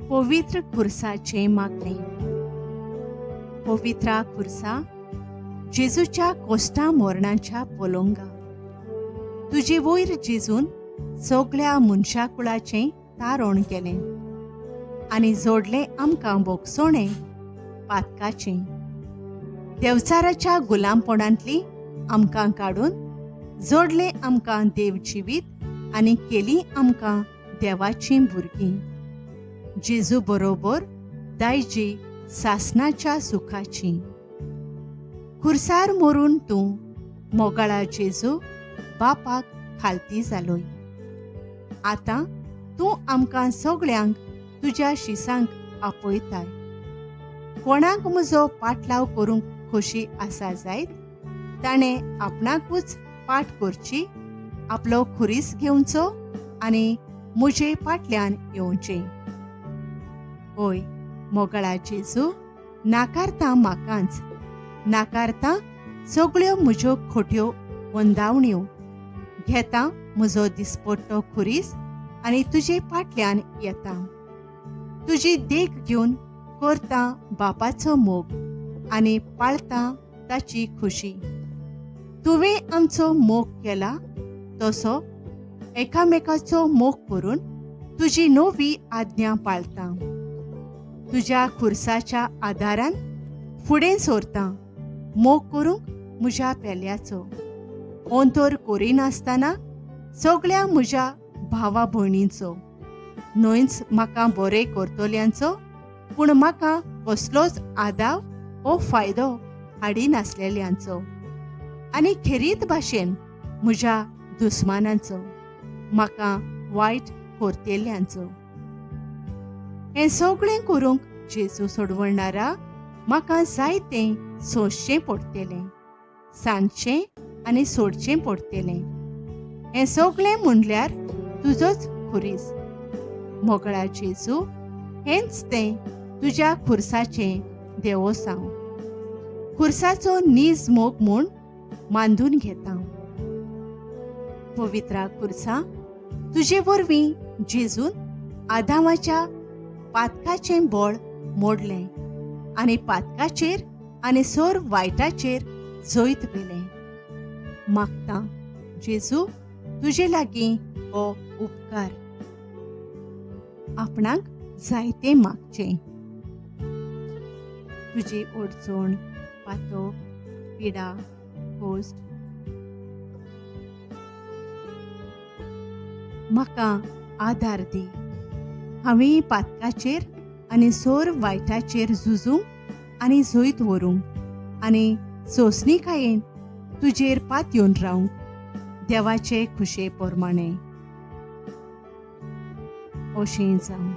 पवित्र खुर्साचें मागणें. पवित्रा खुर्सा, जेजूच्या कोश्टा मोरणाच्या पोलोंगा, तुजे वयर जेजून सगळ्या मनशाकुळाचें तारण केलें आनी जोडलें आमकां भोगसणें पातकाचें. देवचाराच्या गुलामपणांतली आमकां काडून जोडलें आमकां देव जिवीत आनी केली आमकां देवाचीं भुरगीं. जेजू बरोबर दायजी सासनाच्या सुखाची. खुर्सार मरून तूं मोगाळा जेजू बापाक खालती जालोय. आतां तूं आमकां सगळ्यांक तुज्या शिसांक आपयताय. कोणाक म्हजो पाटलाव करूंक खोशी आसा जायत ताणें आपणाकूच पाट करची, आपलो खुरीस घेवचो आनी म्हजे फाटल्यान येवचें. होय मोगाळा जेजू, नाकारता म्हाकाच, नाकारता सगळ्यो म्हज्यो खोट्यो वंदावण्यो, घेता म्हजो दिसपट्टो खुरीस आनी तुजे फाटल्यान येता. तुजी देख घेवन करता बापाचो मोग आनी पाळता ताची खुशी. तुवें आमचो मोग केला तसो एकामेकाचो मोग करून तुजी नवी आज्ञा पाळता. तुज्या खुर्साच्या आदारान फुडें सरता मोग करूंक म्हज्या पेल्याचो. अंतर करिनासतना सगळ्या म्हज्या भावा भयणींचो, न्हयच म्हाका बरें करतल्यांचो, पूण म्हाका कसलोच आदाव वो फायदो हाडिनासलेल्यांचो, आनी खेरीत भाशेन म्हज्या दुस्मानांचो, म्हाका वायट करतल्यांचो. हें सगळें करूंक जेजू सोडवणारा म्हाका जायतें सोंसचें पडटलें, सांजचें आनी सोडचें पडटलें. हें सगळें म्हणल्यार तुजोच खुरीस. मोगळा जेजू, हेंच तें तुज्या खुर्साचें देवोसांव. खुर्साचो नीज मोग म्हूण मांदून घेता. पवित्रा खुर्सा, तुजे वरवीं जेजून आदामाच्या पातकाचें बळ मोडलें आनी पातकाचेर आनी सोर वायटाचेर जैत व्हेलें. मागता जेजू तुजे लागीं हो उपकार. आपणाक जायतें मागचें. तुजी अडचण, पातक, पिडा, कश्ट म्हाका आदार दी. हांवें पातकाचेर आनी सोर वायटाचेर झुजूंक आनी जैत व्हरूंक आनी सोंसणीकायेन तुजेर पातयेवन रावंक देवाचे खुशे प्रमाणें. अशें जावं.